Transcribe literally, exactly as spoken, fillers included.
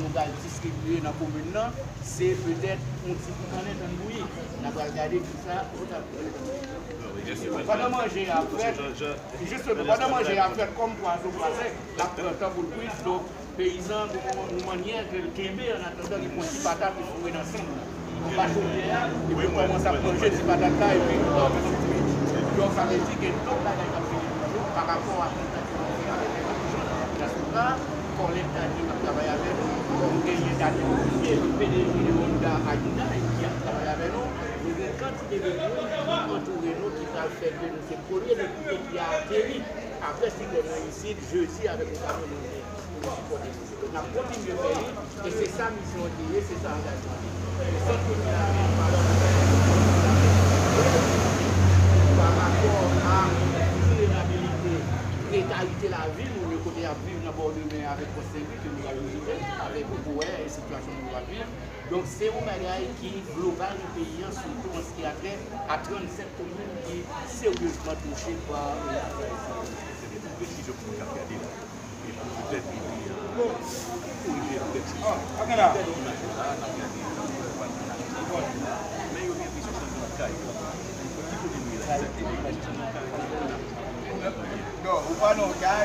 nou pral distribiye nan komin nan, se petèt yon ti boukannen tann bouyi. N a pral gade kisa. Pandan manje a fèt, jisteman, pandan manje a fèt, kòm pwazo pwazen, l ap pran tan pou l kwit, donk, peyizan, gon yon mannyè ke l kenbe, an atandan, li pran ti patat, li foure nan sann nan. Li pa chodyè a, epi l kòmanse ap manje ti patat la, epi l kòmanse ap fini. Donk, sa vle di gen lòt bagay k ap vini pou nou pa rapò a kontak ke nou fè avèk lòt jan nan dyaspora, kòlèg ta di k ap travay avèk nou, nou genyen Daniel Olivier, P D G de Honda a Hyundai, ki ap travay avèk nou. Nou gen kantite de moun ki antoure nou, ki pral fè ke nou se premye depite ki ateri apre siklòn nan isit, jedi, avèk yon kamyon blende pou nou sipòte nou. Donk, n ap kontinye fè li, e se sa misyon an te ye, se sa angajman an te ye. E sant komin la menm, pa rapò a pa rapò a vilnerabilite, prekarite lavi moun yo kote y ap viv nan bò de mè avèk Pòt Senpli, ke nou pral vizite avèk ou pou wè sitiyasyon moun yo ap viv. Donk, se yon bagay ki global nan peyi an, sitou an se ki a trè a trannsèt komin ki seryezman touche pa, e, Petèt li gen yon kote la, petèt li gen yon kote la, n ap gade, men yo gen enpresyon se yon kay. Ki kote nou ye la egzakteman? Enpresyon se yon kay. Non, ou pa nan yon kay,